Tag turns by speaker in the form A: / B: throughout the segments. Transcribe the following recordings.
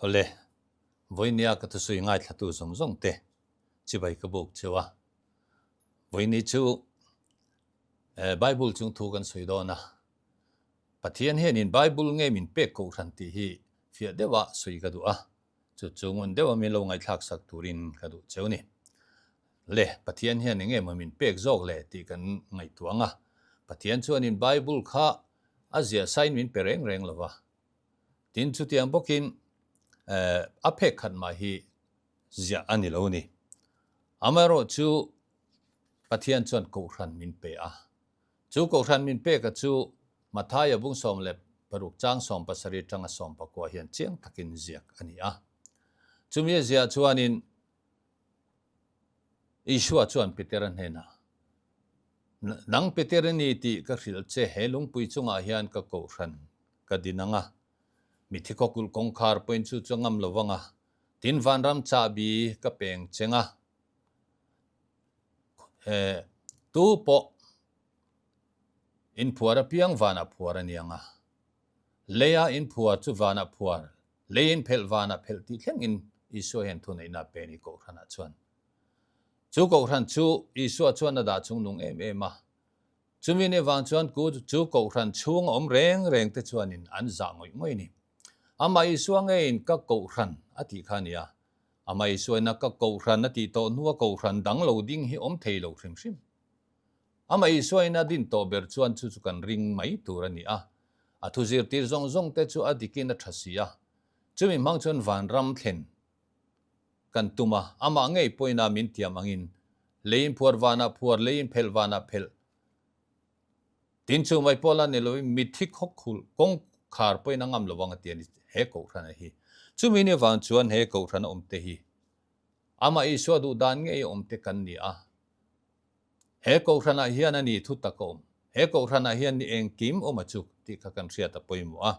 A: Awle, vawinia ka thusawi ngaithlatu zawng zawng te chibai ka buk cheu a. Vawini chu Bible chung thu kan sawi dawn a. Pathian hianin Bible nge min pek kohhran tih hi fiah deuha sawi ka duh a. Chu chu ngun deuha min lo ngaihthlak sak turin ka duh cheu ni. Le, Pathian hian eng emaw min pek zawk le tih kan ngaihtuah ang a. Pathian chuanin Bible kha a ziah sain min pe reng reng lo va. Tin, chutiang bawkin a phek khat mah hi ziah a ni lo ni. Amaherawhchu Pathian chuan Kohhran min pe a. Chu Kohhran min peka chu Mathaia bung 16 chang 70 tanga 19 hian chiang takin ziak a ni a. Chumi a ziah chuanin Isua chuan Petera hnenah, Nang Peter i ni tih ka hrilh che, he lungpui chungah hian ka Kohhran ka din ang a, mithi khawkulh kawngkhar pawhin chu chu ngam lo vang a, tin vanram chahbi ka peng cheng a. He tu pawh inphuar apiang vanah phuar a ni ang a, leia inphuar chu vanah phuar, lei inphelh vanah phelh tih thlengin Isua hian thuneihna a pe a ni Kohhranah chuan. Chu Kohhran chu Isua chuan a dah chungnung em em a, chumi ni vang chuan chu Kohhran chhunga awm reng reng te chuanin an zah ngawih ngawih a ni. Amah Isua ngeiin ka Kohhran a tih kha a ni a, Amah Isuaina ka Kohhran a tih tawh hnua Kohhran dang lo ding hi awm thei lo hrim hrim. Amah Isuaina din tawh ber chuan chu chu kan ring mai tur a ni a. A thu zirtir zawng zawng te chu a dikin a tha si a. Chumi hmang chuan vanram thlen kan tum a, amah ngei pawhin a min tiam angin leiin phuar vanah phuar, leiin phelh vanah phelh. Tin chu mai pawh la ni loin mitthi khawkhul kawngkhar pawhin a ngam lo ang a ti a ni he Kohhrana hi. Chumi ni avang chuan he Kohhrana awmte hi amah Isua duh dan ngei a awmte kan ni a. He Kohhranah hian a ni thu tak a awm. He Kohhranah hian ni engkim awm a chuk tih kha kan hriat a pawimawh a.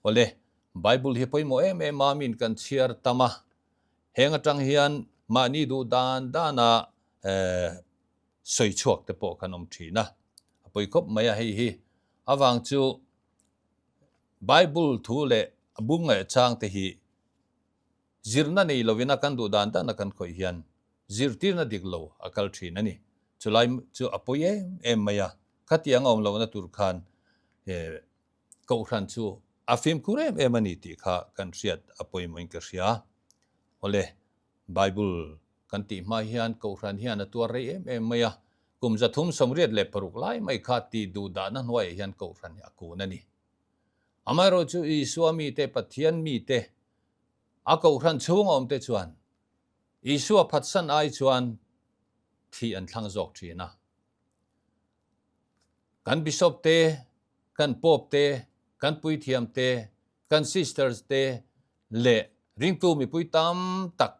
A: Awle, Bible hi pawimawh em em a min kan chhiar tam a. Heng atang hian mahni duh dan dana sawi chhuak te pawh kan awm thin a, a pawi khawp mai a hei hi. Avang chu Bible thu leh a bung leh chang te hi zirna nei lovin a kan duh dan dan a kan khawih hian zirtirna dik lo a kal thin a ni. Chulai chu a pawi em em mai a, khatiang a awm lohna tur khan Kohhran chu a fimkhur em em a ni tih kha kan hriat a pawimawhin ka hria. Awle, Bible kan tih hma hian Kohhran hian a tuar rei em em mai a, kum 386 lai mai kha tih duh dahna hnuaiah hian Kohhran hi a kun a ni. Amaherawhchu Isua mite, Pathian mite, a Kohhran chhunga awmte chuan Isua phatsan ai chuan thih an thlang zawk thin a. Kan Bishop te, kan Pope te, kan Puithiam te, kan Sisters te leh ringtu mipui tam tak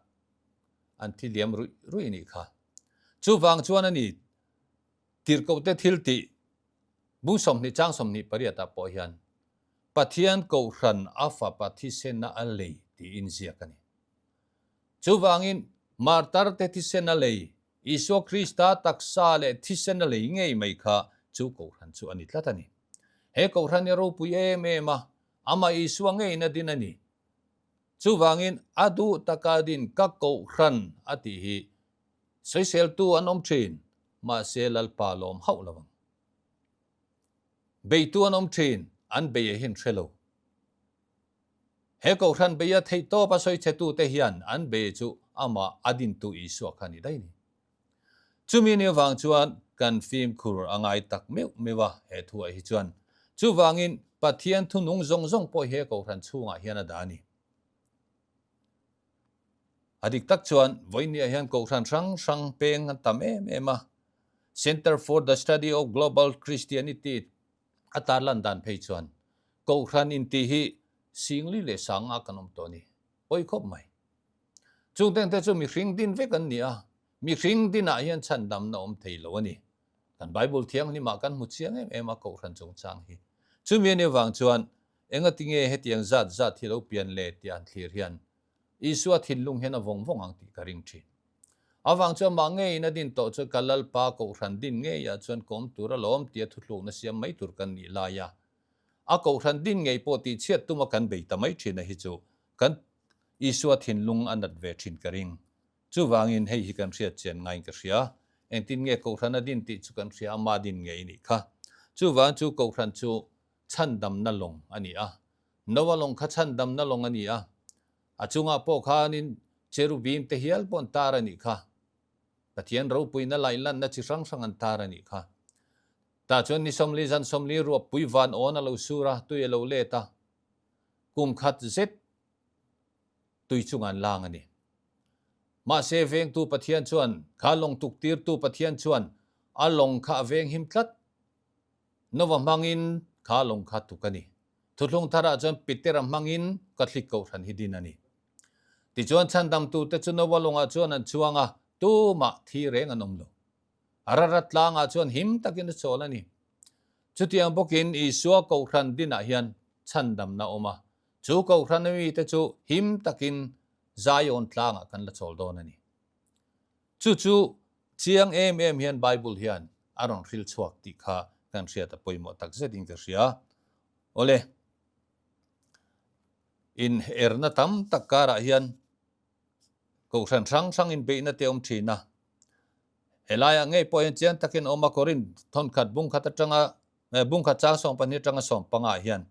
A: an thi liam ruih ruih a nih kha. Chuvang chuan a ni tirhkohte thil tih bung 20 chang 28 ah pawh hian Pathian Kohhran a fapa thisena a lei tiin ziak a ni. Chuvangin martarte thisen a lei Isua Krista taksa leh thisen a lei ngei mai kha chu Kohhran chu a ni tlat a ni. He Kohhran hi a ropui em em a, amah Isua ngeiin a din a ni. Chuvangin a duh taka din ka Kohhran a tih hi sawiseltu an awm thin, mahse Lalpa lawm hauh lo ang. Beitu an awm thin, an bei ahin hre lo. He Kohhran beia theihtawp a sawichhetute hian an bei chu amah a dintu Isua kha a ni daih ni. Chumi ni avang chuan kan fimkhur a ngai tak meuh meuh a he thuah hi chuan. Chuvangin Pathian thunung zawng zawng pawh he Kohhran chhungah hian a dah a ni. A dik tak chuan vawinia hian Kohhran hrang hrang peng an tam em em a. Center for the Study of Global Christianity a tarlan dan phei chuan Kohhran intih hi singli leh sanga kan awm tawh a ni. Pawi khawp mai. Chung tengte chu mihring din vek an ni a, mihring dinah hian chhandamna awm thei lo a ni. Kan Bible thianghlimah kan hmu chiang em em a Kohhran chungchang hi. Chumi a nih avang chuan engatinge hetiang zat zat hi lo pian le tih an thlir hian Isua thinlung hian a vawng vawng ang tih ka ring thin. Avang chuan mah ngeiin a din tawh chuan ka Lalpa Kohhran din ngeiah chuan ka awm tur alawm tia thuthlukna siam mai tur kan nih lai a. A Kohhran din ngei pawh tihchhiat tuma kan bei ta mai thin a hi chu kan Isua thinlung a nat ve thin ka ring. Chuvangin hei hi kan hriat chian ngaiin ka hria. Engtin nge Kohhran a din tih chu kan hria, ama din ngei a nih kha. Chuvang chu Kohhran chu chhandamna lawng a ni a. Noa lawng kha chhandamna lawng a ni a. A chungah pawh khanin cherubim te hial pawh an tar a nih kha. Pathian ropuina laihlanna chi hrang hrang an tar a nih kha. Tah chuan ni 40 zan 40 ruappui van awn a lo sur a, tui a lo let a. Kum khat zet tui chungah an lang a ni. Mahse vengtu Pathian chuan, kha lawng tuktirtu Pathian chuan a lawng kha a veng him tlat. Nova hmangin kha lawng kha tuk a ni. Thuthlung tharah chuan Petera hmangin Catholic Kohhran hi din a ni. Tichuan chhandamtute chu Nova lawngah chuan an chuang a, tumah thi reng an awm lo. Ararat tlangah chuan him takin a chawl a ni. Chutiang bawkin Isua Kohhran dinah hian chhandamna a awm a, chu Kohhran mite chu him takin Zion tlangah kan la chawl dawn a ni. Chu chu chiang em em hian Bible hian a rawn hril chhuak tih kha kan hriat a pawimawh tak zetin ka hria. Awle, in erna tam tak karah hian Kohhran hrang hrang inbeihna te awm thin a. Helaiah ngei pawh hian chiang takin awm a, Korinth thawnkhat bungkhat atanga bungkhat chang 12 atanga 15 ah hian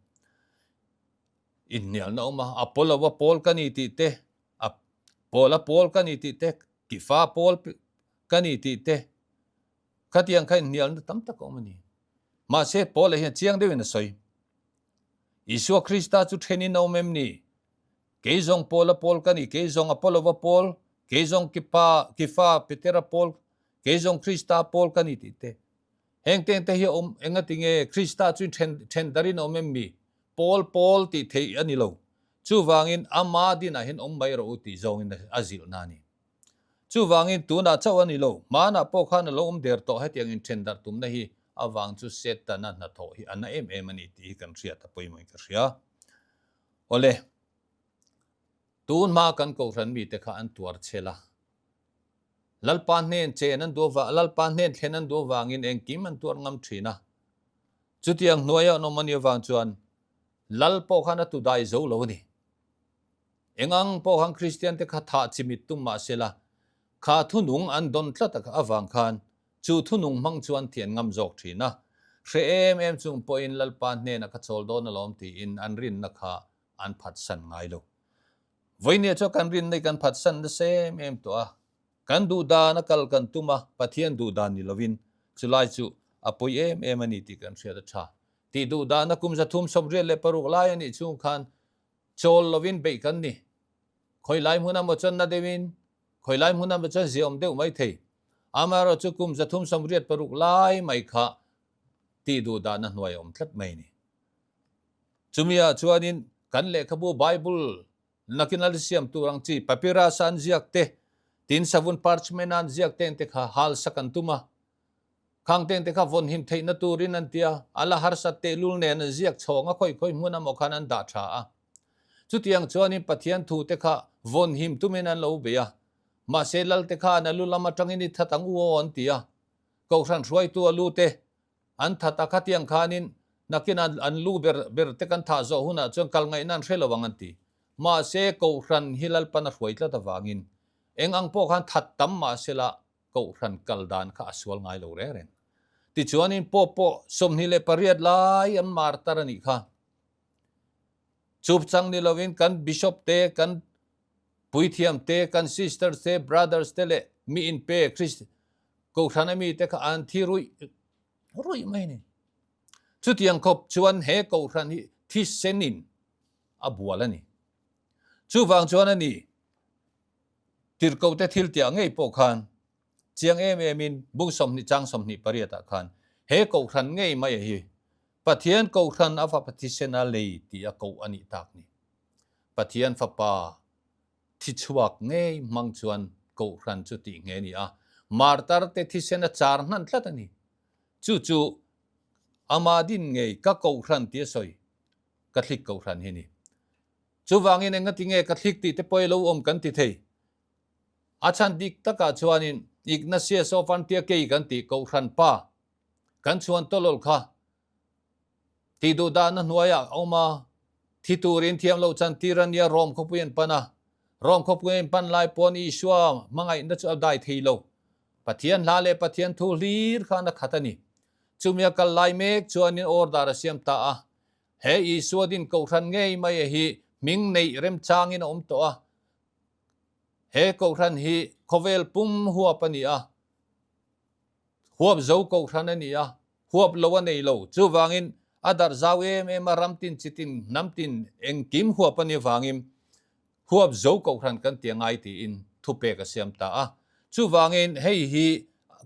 A: inhnialna awm a, Apollo a pawl ka ni tih te, Paula pawl ka ni tih te, Kifa pawl ka ni tih te, khatiang kha inhnialna tam tak a awm a ni. Mahse Paula hian chiang deuhin a sawi. Isua Krista chu thenin a awm em ni? Kei zawng Paula pawl ka ni, kei zawng Apollo-a pawl, kei zawng Kipa, Kifa, Petera pawl, kei zawng Krista pawl ka ni tih te. Heng teng te hi a awm, engati nge Krista chu then, then darin a awm em mi? Pawl pawl tih theih a ni lo. Chuvangin ama dinah hian awm mai rawh u tih zawngin a zilhna a ni. Chuvangin tunah chauh a ni lo, hmanah pawh khan a lo awm der tawh hetiang inthen darh tumna hi avang chu Setana hnathawh hi a na em em a ni tih hi kan hriat a pawimawhin ka hria. Awle, tun hma kan Kohhran mite kha an tuar chhel a, Lalpa hnen chen an duh avang, Lalpa hnen thlen an duh avangin engkim an tuar ngam thin a. Chutiang hnuaia an awm a nih avang chuan Lal pawh khan a tu dai zo lo a ni. Engang pawh khan Kristian te kha thah chimit tum mah sela, kha thunung an dawn tlat avang khan Chu thunung hmang chuan thian ngam zawk thin a, hre em em chung pawhin Lalpa hnenah ka chawl dawn alawm tiin an rinna kha an phatsan ngai lo. Vawinia chuan kan rinna hi kan phatsan nasa em em tawh a, kan duh dan a kal kan tum a, Pathian duh dan ni lovin chulai chu a pawi em em a ni tih kan hriat a tha. Tih duh dana kum 386 lai a nih chhung khan chawl lovin beih kan ni. Khawi lai hmun emaw chuan na deuhin Khawi lai hmun ah chuan ziaawm deuh mai thei. Amaherawh chu kum 386 lai mai kha tih duh dahna hnuai a awm tlat mai a ni. Chumi ah chuanin kan lehkhabu Bible nakin a la siam tur ang chi papyrus a an ziak te, tin savun parchment a an ziak te te kha hal sak an tum a. Khang teng te kha vawn him theihna turin an ti a, a la harsat tehlul nen an ziak chhawng a khawi khawi hmun amaw khan an dah tha a. Chutiang chuanin Pathian thu te kha vawn him tumin an lo bei a, mahse lal te khan a lu lam atangin i that ang u aw an ti a. Kohhran hruaitu a lu te an that a, khatiang khanin nakin an lu ber ber te kan thah zawh hunah chuan kal ngaihna an hre lo ang an ti. Mahse Kohhran hi Lalpan a hruai tlat avangin eng ang pawh khan that tam mahsela Kohhran kal dan kha a sual ngai lo reng reng. Tichuanin Pope pawh 28 lai an martar a nih kha. Chupchang ni lovin kan Bishop te, kan puithiam te, kan sisters te, brothers te leh mi inpe Christ Kohhran a mi te kha an thi ruih ruih mai a ni. Chutiang khawp chuan he Kohhran hi thisenin a bual a ni. Chuvang chuan a ni Tirhkohte thil tiah ngei pawh khan chiang em emin bung 20 chang 28 ah khan he Kohhran ngei mai a hi Pathian Kohhran a fapa thisen a lei tih a koh a nih tak ni. Pathian fapa thi chhuak ngei hmang chuan Kohhran chu tih nghe a ni a, martar te thisen a char hnan tlat a ni. Chu chu ama din ngei ka Kohhran tih a sawi Catholic Kohhran hi a ni. Chuvangin engati nge Catholic tih te pawh i lo awm kan ti thei. A chhan dik takah chuanin Ignatius of Antiochei kan tih Kohhran pa kan chhuan tawlawl kha tih duh dahna hnuaiah a awm a, thi turin thiam loh chan tir a nia Rome khawpui an pan a. Rom khawpui a inpan lai pawn Isua hmangaihna chu a dai thei lo. Pathian hla leh Pathian thu hlir khan a khat a ni. Chumi a kal lai mek chuanin order a siam ta a. He Isua din kohhran ngei mai a hi hming neih remchangin a awm tawh a. He kohhran hi khawvel pum huap a ni a. Huap zo kohhran a ni a, huap lo a nei lo. Chuvangin a darh zau em em a, ram tin, chi tin, hnam tin engkim huap a nih avangin huap zo kohhran kan ti a ngai tiin thupek a siam ta a. Chuvangin hei hi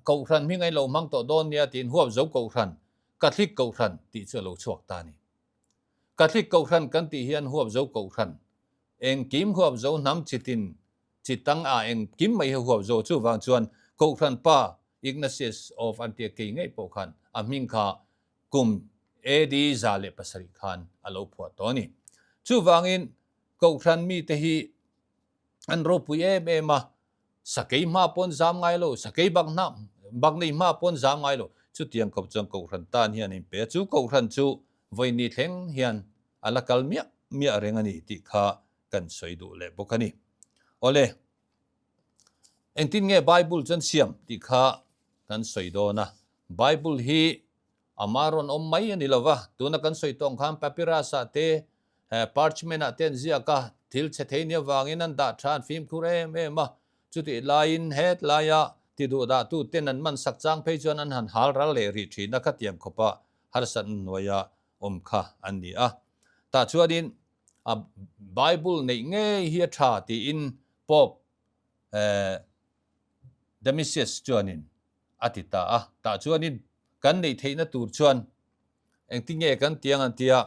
A: kohhran hming a inlo hmang tawh dawn nia tiin huap zo kohhran, Catholic kohhran tih chu a lo chhuak ta a ni. Catholic kohhran kan tih hian huap zo kohhran, engkim huap zo hnam chi tin, Chi tang a engkim mai hi huap zo chuvang chuan Kohhran pa Ignatius of Antioch ngei pawh khan a hming kha kum AD 107 khan a lo phuah tawh a ni. Chuvangin Kohhran mite hi an ropui em em a, sakei hma pawn zam ngai lo, sakei bak hna bak nei hma pawn zam ngai lo, chutiang khawp chuan Kohhran tan hian a inpe a, chu Kohhran chu vawiin thleng hian a la kal miah miah reng a ni tih kha kan sawi duh leh bawk a ni. Awle, engtin nge Bible chu an siam tih kha kan sawi dawn a. Bible hi ama rawn awm mai a ni lo va, tuna kan sawi tawng khan papyrus ah te, parchment ah te an ziak a, thil chhe thei ni avangin an dah tha, an fimkhur em em a. Chutih laiin hetlaia tiduhdah tu ten an man sak chang phei chuan an han hal ral leh rih thin a, khatiang khawpa harsatna hnuaia awm kha an ni a. Tah chuanin a Bible neih ngei hi a tha tiin Pope Damisius chuanin a ti ta a. Tah chuanin kan neih theihna tur chuan engtin nge kan ti ang an ti a,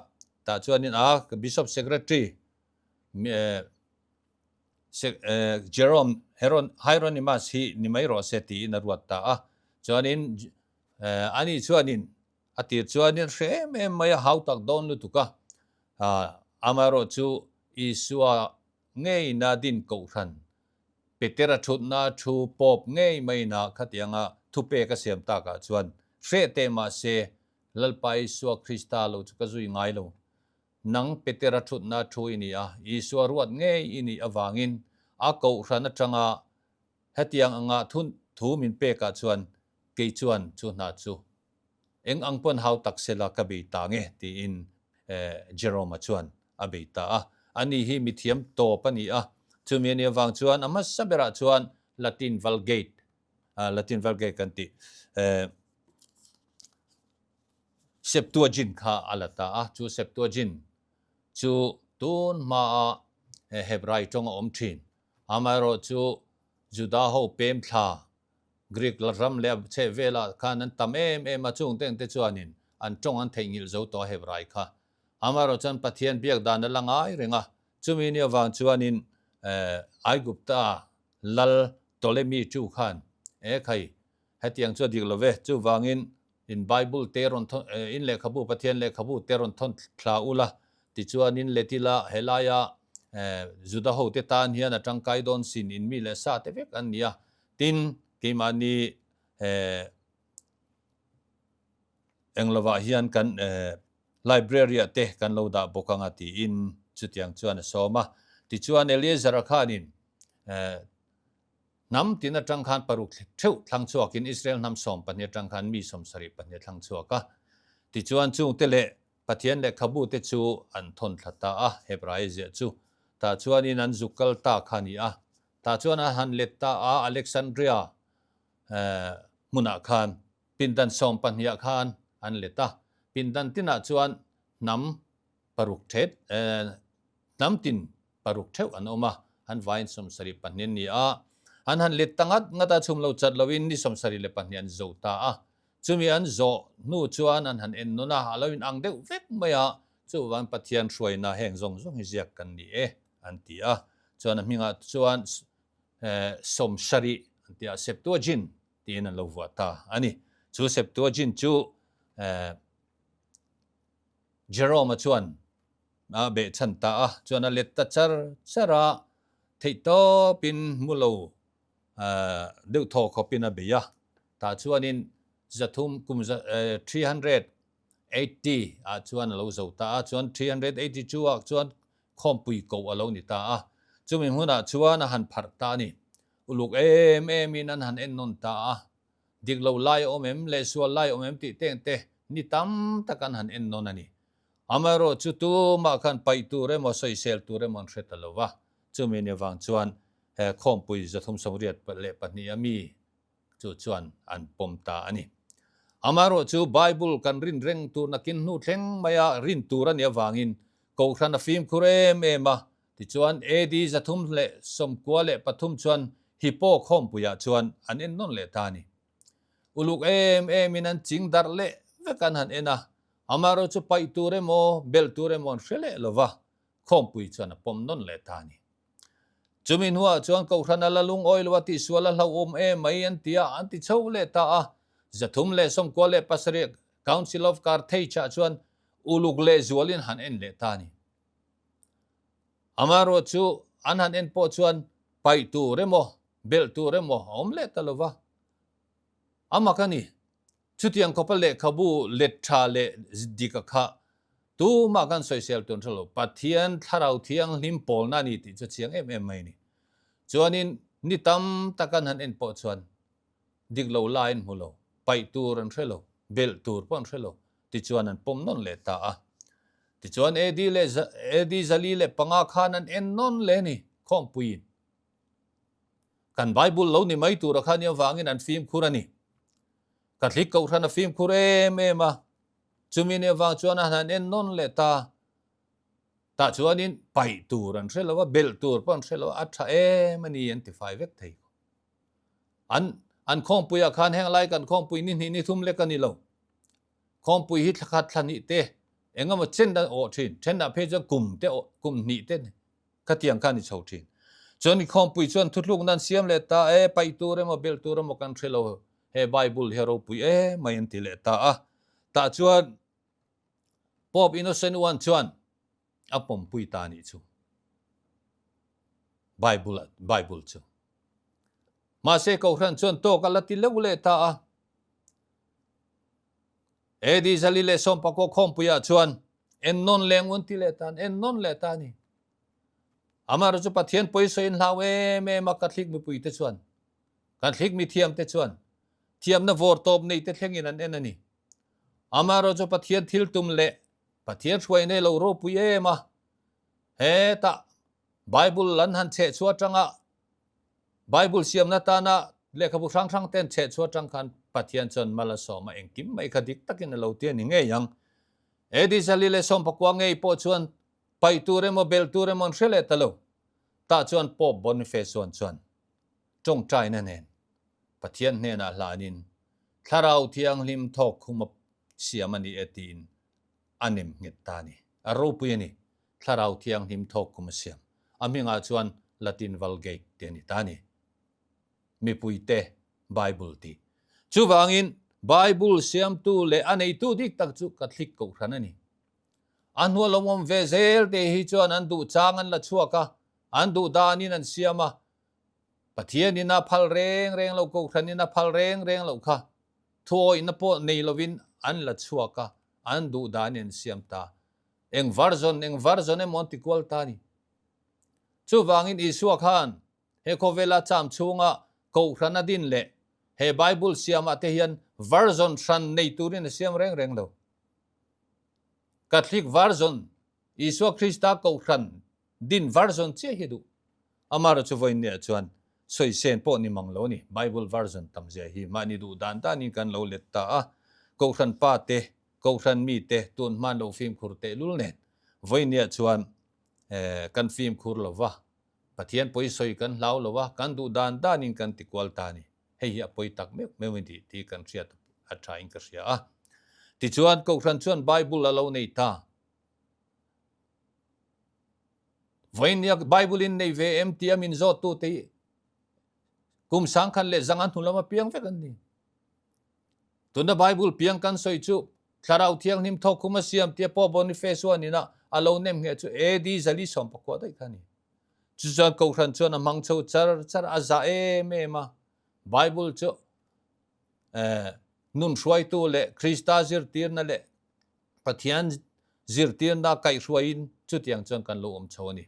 A: tah chuanin a Bishop Secretary Jerome Hieronymus hi ni mai rawh se tiin a ruat ta a. Chuanin ani chuanin A tir chuanin hre em em mai a hau tak dawn lutuk a, amaherawh chu Isua ngeina din kohhran, Petera thutna thu pawp ngei maina khatianga thupek a siam takah chuan hreh teh mahse Lalpa Isua Krista lo chu ka zui ngai lo. Nang Petera thutna thu i ni a, Isua ruat ngei i nih avangin a kohhran atanga hetiang anga thu min pekah chuan kei chuan chu hna chu Eng ang pawn hau tak sela ka bei ta nge tiin Jerome-a chuan a bei ta a. Ani hi mithiam tawp a ni a, chumi a nih avang chuan a hmasa berah chuan Latin Vulgate, Latin Vulgate kan tih, Septuagint kha a la ta a, chu Septuagint chu tun hmaa Hebrai tawng a awm thin. Amaherawhchu Juda ho pem thla Greek la ram leh a chheh velah khan an tam em em a, chung teng te chuanin an tawng an theihnghilh zo tawh a Hebrai kha. Amaherawh chuan Pathian biak dan a la ngai reng a, chumi ni avang chuanin Aigupta lal Ptolemy chu khan e khai hetiang chu a dik lo ve, chuvangin in Bible te rawn thawn in lehkhabu Pathian lehkhabu te rawn thawn thla ula tichuanin let ila helaia Juda ho te tan hian a tangkai dawn sin in mi leh sa te vek an ni a, Tin, keimahni englovah hian kan library-ah te kan lo dah bawk anga tiin chutiang chuan a sawm a. Tichuan, Eliezer-a khanin hnam tin atang khan paruk theuh thlang chhuakin Israel hnam 12 atang khan mi 72 thlang chhuak a. Tichuan, chungte leh Pathian lehkhabu te chu an thawn thla ta a, Hebrai ziah chu. Tah chuanin an zuk kal ta kha a ni a. Tah chuan a han let ta a, Alexandria hmunah khan pindan 12 khan an let a. Pindan tinah chuan hnam paruk thet, hnam tin paruk theuh an awm a, an vaiin 72 an ni a. An han let ta ngat ngat a, chhum lo chat loin ni 72 an zo ta a. Chumi an zawh hnu chuan an han en nawn a, a lo in ang deuh vek mai a, chuvang Pathian hruaina heng zawng zawng hi ziak kan ni e, an ti a. Chuan a hmingah chuan 70 an ti a, Septuagint tiin an lo vuah ta a ni. Chu Septuagint chu Jerome-a chuan a behchhan ta a, chuan a let ta char char a, theihtawpin hmu lo deuh thaw khawpin a bei a, tah chuanin 300 kum 380 ah chuan a lo zo ta a, chuan 382 ah chuan khawmpui koh a lo ni ta a. Chumi hmunah chuan a han pharh ta a ni. Uluk em emin an han ennawn ta a. Dik lo lai a awm em leh sual lai a awm em tih teng te ni tam tak an han ennawn a ni. Amaherawh chu tumah khan paih tur emaw sawisel tur emaw an hre ta lo va. Chumi ni avang chuan he khawmpui 382 a mi chu chuan an pawm ta a ni. Amaherawh chu Bible kan rin reng tur nakin hnu thleng maia rin tur a nih avangin Kohhran a fimkhur em em a, tichuan AD 393 chuan Hippo khawmpuiah chuan an en nawn leh ta a ni. Uluk em emin an ching darh leh vek an han en a, amaherawh chu paih tur emaw belh tur emaw an hre leh lo va, khawmpui chuan a pawm nawn leh ta a ni. Chumi hnuah chuan Kohhran a la lungawi lo a tihsual a hlauhawm em mai an ti a, an ti chho leh ta a. 397 Council of Carthage-ah chuan uluk leh zualin han en leh ta a ni. Amaherawh chu an han en pawh chuan paih tur emaw, belh tur emaw a awm leh ta lo va. A mak a ni. Chutiang khawpa lehkhabu let tha leh dik a kha tumah kan sawisel tun hre lo. Pathian Thlarau Thianghlim pawlna a ni tih chu a chiang em em mai a ni. Chuanin ni tam tak an han en pawh chuan dik lo lai an hmu lo, paih tur an hre lo, belh tur pawh an hre lo. Tichuan an pawm nawn leh ta a. Tichuan AD leh AD 405 khan an en nawn leh a ni, khawmpuiin. Kan Bible lo ni mai tura kha nia vangin an fimkhur a ni. Catholic Kohhran a fimkhur em em a, chumi nia vang chuan a han en nawn leh ta. Tah chuanin paih tur an hre lo a, belh tur pawh an hre lo a, a tha em a ni an ti fai vek thei. An an khawmpuiah khan heng lai kan khawmpui ni hnih ni thum lek a ni lo. Khawmpui hi thlakhat thla hnih te engemaw chen a awh thin, thenah phei chuan kum te awh kum hnih te Khatiang khan i chho thin. Chuan i khawmpui chuan thuthlukna an siam leh ta e, paih tur emaw belh tur emaw kan hre lo, he Bible hi a ropui em mai an ti leh ta a. Tah chuan Pope Innocent I chuan a pawmpui ta a nih chu Bible Bible chu. Mahse Kohhran chuan tawk a la ti leuh leh ta a. AD 419 khawmpuiah chuan ennawn leng un ti leh tan ennawn leh ta a ni. Amaherawhchu chu Pathian pawisawiin hlau em em a Catholic mipuite chuan, Catholic mithiamte chuan thiamna vawr tawp neite thlengin an en a ni. Amaherawhchu chu Pathian thil tum leh Pathian hruai nei lo ropui em a, hetah Bible an han chheh chhuah atanga Bible siamna tana lehkhabu hrang hrang ten chheh chhuah atang khan Pathian chuan mal a sawm a, engkim mai kha dik takin a lo ti a ni ngei ang. AD 419 ngei pawh chuan paih tur emaw belh tur emaw an hre leh ta lo. Tah chuan Pope Boniface chuan chuan tawngtaina nen Pathian hnenah hlanin Thlarau Thianghlim thawk khum a siam a ni e tiin a nem nghet ta a ni. A ropui a ni. Thlarau Thianghlim thawk khum a siam. A hmingah chuan Latin Vulgate te a ni ta a ni. Mipuite Bible tih. Chuvangin Bible siamtu leh a neitu dik tak chu Catholic Kohhran a ni. A hnua lo awm ve zel te hi chuan an duh chang an la chhuak a, an duh danin an siam a. Pathianin a phal reng reng lo, Kohhranin a phal reng reng loh kha thuawihna pawh nei lovin an la chhuak a, an duh danin an siam ta. Eng version, eng version emaw an ti kual ta a ni. Chuvangin Isua khan he khawvela cham chhunga Kohhran a din leh he Bible siamah te hian version hran nei turin a siam reng reng lo. Catholic version, Isua Krista Kohhran din version chiah hi duh. Amaherawh chu vawiin niah chuan sawi sen pawh ni mang lo a ni. Bible version tam zia hi mahni duh dan danin kan lo let ta a. Kohhran pa te, Kohhran mi te tun hman lo fimkhur tehlul nen vawiin niah chuan kan fimkhur lo va, Pathian pawisawi kan hlau lo a, kan duh dan danin kan ti kual ta a ni. Hei hi a pawi tak meuh meuh in tih tih kan hriat a tha in ka hria a. Tichuan, Kohhran chuan Bible a lo nei ta. Vawiin Bible in nei ve em tia min zawt tute hi kum sangkhat leh zanga hnu lama piang vek an ni. Tuna Bible piang kan sawi chu Thlarau Thianghlim thawk khum a siam tia Pope Boniface chuan ina a lo nem ngheh chu AD 490 daih kha a ni. Chu chuan Kohhran chuan a hmang chho char char a za em em a. Bible chu nun hruaitu leh Krista zirtirna leh Pathian zirtirna kaihhruaiin chutiang chuan kan lo awm chho a ni.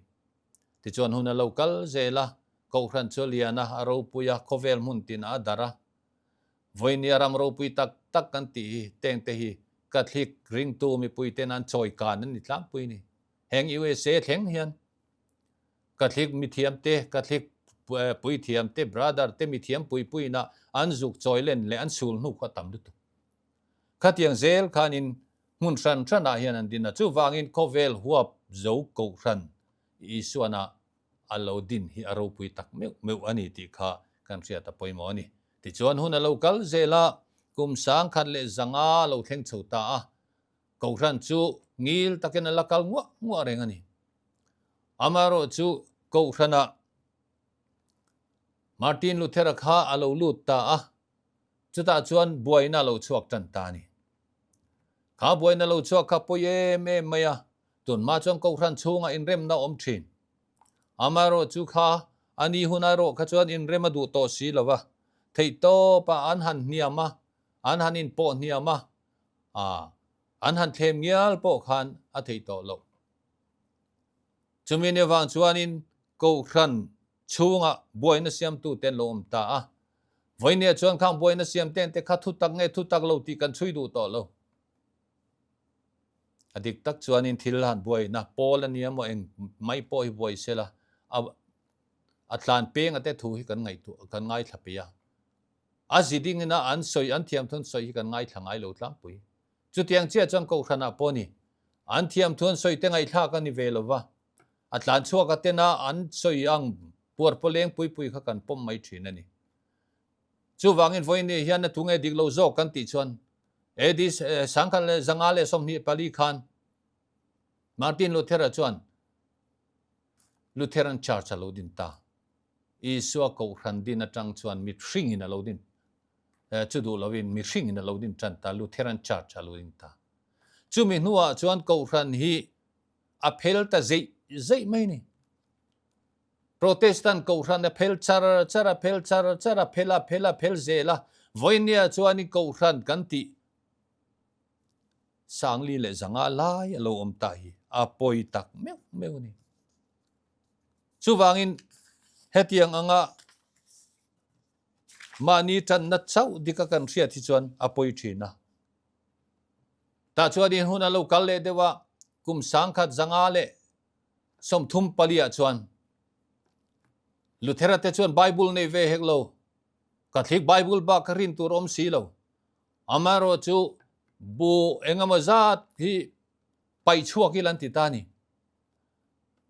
A: Tichuan hun a lo kal zel a, Kohhran chu a lian a, a ropui a, khawvel hmun tinah a darh a. Vawinia ram ropui tak tak kan tih hi tengte hi Catholic ringtu mipuiten an chawi kan an ni tlangpui ni. Heng USA thleng hian Catholic mithiamte, Catholic puithiamte, brother te mithiam puipuina an zuk chawi len leh an sul hnu kha a tam lutuk. Khatiang zel khanin hmun hran hranah hian an din a, chuvangin khawvel huap zo Kohhran Isuana a lo din hi a ropui tak meuh meuh a ni tih kha kan hriat a pawimawh a ni. Tichuan hun a lo kal zel a, kum 1005 a lo thleng chho ta a, Kohhran chu ngil takin a la kal nguah nguah reng a ni. Amaherawhchu Kohhranah Martin Luther-a kha a lo lut ta a, chutah chuan buaina a lo chhuak tan ta a ni. Kha buaina lo chhuak kha pawi em em mai a, Tunhma chuan Kohhran chhungah inremna a awm thin. Amaherawhchu kha a ni hun erawh kha chuan inrem a duh tawh si lo va, theihtawpah an han hniam a, an han inpawh hniam a, an han thlem ngial pawh khan a theih tawh loh. Chumi ni avang chuanin Kohhran chhungah buaina siamtute an lo awm ta a. Vawinia chuan khang buaina siamtente kha thutak nge thutak lo tih kan chhui duh tawh lo. A dik tak chuanin thil han buaina pawl a nia maw eng mai pawh hi buai sela a a tlan peng a te thu hi kan ngaihtuah kan ngaithla peih a. A zi ding ina an sawi an thiamthu an sawi hi kan ngaithla ngai lo tlangpui. Chutiang chiah chuan Kohhranah pawh ni an thiamthu an sawi te ngaihthlak a ni ve lo va, a tlan chhuak a tena an sawi ang puar pawleng pui pui kha kan pawm mai thin a ni. Chuvangin vawiin hian a tunge dik lo zawk kan tih chuan AD 1524 khan Martin Luther-a chuan Lutheran Church a lo din ta. Isua Kohhran din atang chuan mihringin a lo din chu duh lovin mihringin a lo din tan ta, Lutheran Church a lo din ta. Chumi hnuah chuan Kohhran hi a phel ta zeih zeih mai ni. Protestant Kohhran a phel char char a phel char char a phel a phel a phel zel a, vawinia chuanin Kohhran kan tih 45 lai a lo awm ta hi a pawi tak meuh meuh a ni. Chuvangin hetiang anga mahni tanna chauh dika kan hriat hi chuan a pawi thin a. Tah chuanin hun a lo kal leh deuh a, kum 1034 ah chuan Luthera te chuan Bible nei ve hek lo, Catholic Bible bak kha rin tur awm si lo. Amaherawh chu bu engemaw zat hi paih chhuak ila an ti ta a ni.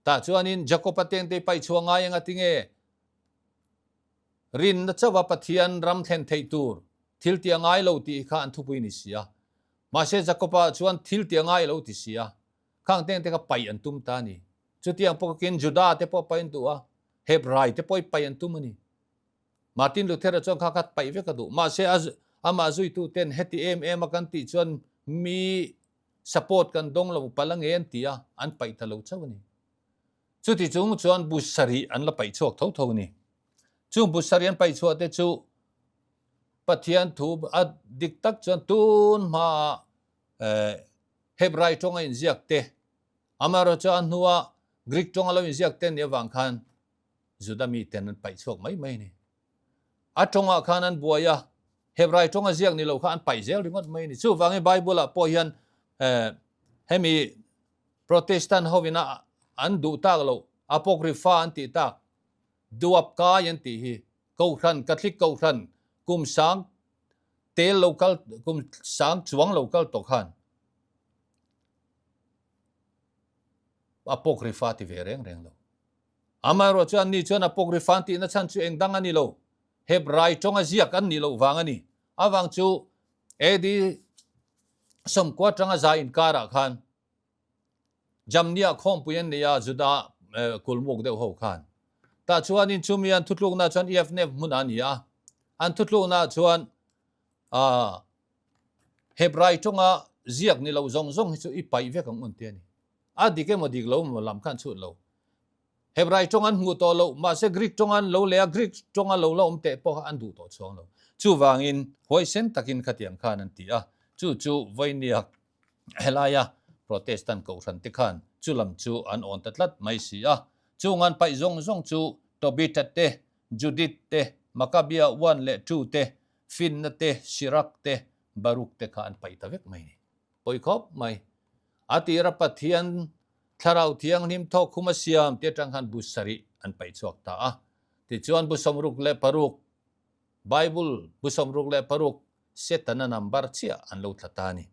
A: Tah chuanin Jacob-a tengte hi paih chhuah ngai eng a ti nge? Rinna chauha Pathian ram thlen theih tur thil ti a ngai lo tih kha an thupui ni si a. Mahse Jacob-a chuan thil ti a ngai lo ti si a. Khang teng te kha paih an tum ta a ni. Chutiang pawkin Juda te pawh paih an duh a, Hebrai te pawh paih an tum a ni. Martin Luther-a chuan kha kha paih vek a duh. Mahse a amah zuitu ten heti em em a kan tih chuan mi support kan dawng lo palh ange an ti a, an paih ta lo chauh a ni. Chuti chung chuan bu sarih an la paih chhuak tho tho a ni. Chung bu sarih an paih chhuah te chu Pathian thu a dik tak chuan tun hmaah Hebrai tawnga inziak te, amaherawhchu a hnua Greek tawnga lo inziak te nih avang khan Juda miten an paih chhuak mai mai a ni. A tawngah khan an buai a, Hebrai tawnga ziak ni lo kha an paih zel ringawt mai a ni. Chuvangin Bible-ah pawh hian hemi Protestant hovina an duh tak loh, Apocrypha an tih tak, Duap kai an tih hi Kohhran, Catholic Kohhran kum sang tel lo kal kum sang chuang lo kal tawh khan apocrypha ti ve reng reng lo. Amaherawh chuan ni chuan apocrypha an tihna chhan chu eng dang a ni lo. Hebrai tawnga ziak an nih loh vang a ni. Avang chu AD 90 atanga za inkarah khan Jamnia khawmpui an nei a, Juda kulmuk deuh ho khan. Tah chuanin chumi an thutlukna chuan Efnef hmun a ni a. An thutlukna chuan Hebrai tawnga ziak ni lo zawng zawng hi chu i paih vek ang un ti a ni. A dik emaw dik lo emaw lam khan chhut lo. Hebrai tawng an hmuh tawh loh, mahse Greek tawng an lo leh a, Greek tawnga lo la awm teh pawh kha an duh tawh chuang lo. Chuvangin huaisen takin khatiang khan an ti a, chu chu Vawinia helaia Protestant kohhran te khan chu lam chu an awn ta tlat mai si a. Chung an paih zawng zawng chu Tobita te, Judith te, Makabia one leh two te, Finna te, Sirak te, Baruk te kha an paih ta vek mai a ni. Pawi khawp mai. A tira Pathian Thlarau Thianghlim thawk khum a siam tih atang khan bu sarih an paih chhuak ta a. Tichuan bu 66 Bible bu 66 Setana number chiah an lo tla ta a ni.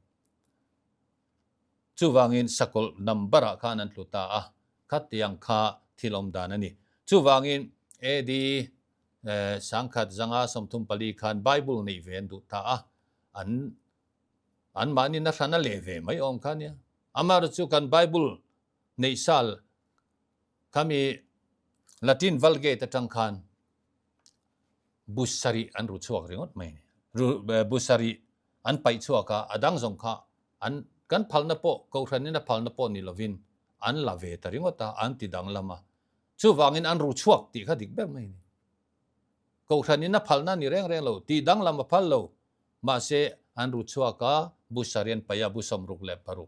A: Chuvangin sakawlh number ah khan an tlu ta a, khatiang kha thil awm dan a ni. Chuvangin AD 1034 khan Bible neih ve an duh ta a, an anmahni na hran a leh ve mai awm kha nia. Amaherawhchu chu kan Bible neih sal khami Latin Vulgate atang khan bu sarih an ru chhuak ringawt mai a ni. Bu sarih an paih chhuak a, a dang zawng kha an kan phalna pawh Kohhranin a phalna pawh ni lovin an la ve ta ringawt a, an ti danglam a. Chuvangin an ru chhuak tih kha dik ber mai a ni. Kohhranin a phalna a ni reng reng lo, tih danglam a phal lo. Mahse, an ru chhuak a, bu sarih an paih a, bu 66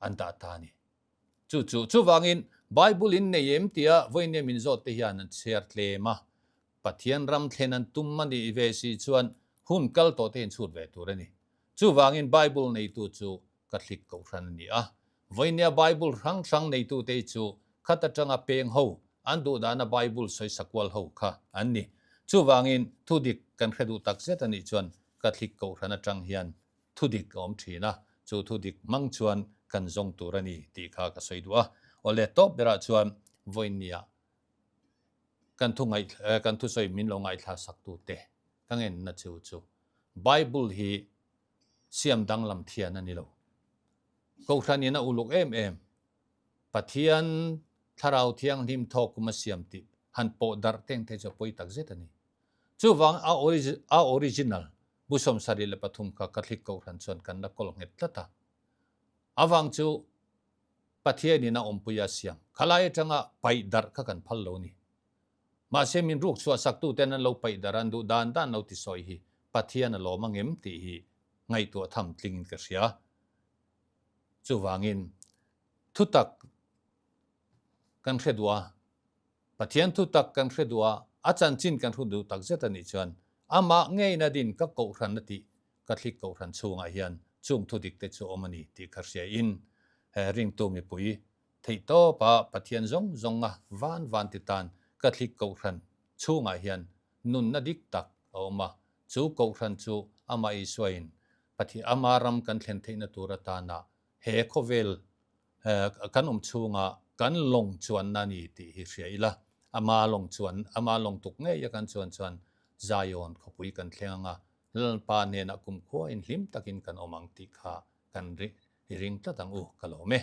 A: an dah ta a ni. Chu chu, chuvangin Bible in nei em tia vawinia min zawt te hian an chhiar tlem a, Pathian ram thlen an tum a nih ve si chuan hun kal tawh te inchhut ve tur a ni. Chuvangin Bible neitu chu Catholic Kohhran a ni a, vawinia Bible hrang hrang neitu te hi chu khat atanga peng ho, an duhdana Bible sawisa kual ho kha an ni. Chuvangin thudik kan hre duh tak zet a nih chuan Catholic Kohhran atang hian thudik a awm thin a, chu thudik hmang chuan kan zawng tur a ni tih kha ka sawi duh a. Awle tawp berah chuan vawinia kan thu ngaih kan thusawi min lo ngaithla saktute ka ngenna chu chu Bible hi siam danglam thian a ni lo. Kohhranin a uluk em em Pathian Thlarau Thianghlim thawk kum a siam tih han pawh darh teng te chu a pawi tak zet a ni. Chuvang a a original Bu 73 kha Catholic Kohhran chuan kan la kawl nghet tlat a. Avang chu Pathianin a awmpui a siam khalai atanga paih darh kha kan phal lo ni. Mahse min ruk chhuah saktuten an lo paih darh an duh dan dan lo ti sawi hi Pathian a lawm angem tih hi ngaihtuah tham tlingin ka hria. Chuvangin thutak kan hre duh a. Pathian thutak kan hre duh a, a chanchin kan hru duh takzet a nih chuan amah ngeina din ka kohhran a tih Catholic kohhran chhungah hian chung thudik te chu awm a ni tih ka hria in he ringtu mipui theihtawpa Pathian zawng zawnga van van ti tan Catholic kohhran chhungah hian nunna dik tak a awm a, chu kohhran chu amah Isuain Pathian ama ram kan thlen theihna tur atana he khawvel Kan awm chhunga kan lawng chuanna a ni tih hi hria ila, ama lawng chuan, ama lawng tuk ngei a kan chuan chuan Zion khawpui kan thleng anga Lalpa hnenah kumkhua in hlim takin kan awm ang tih kha kan ring tlat ang u, ka lawm e.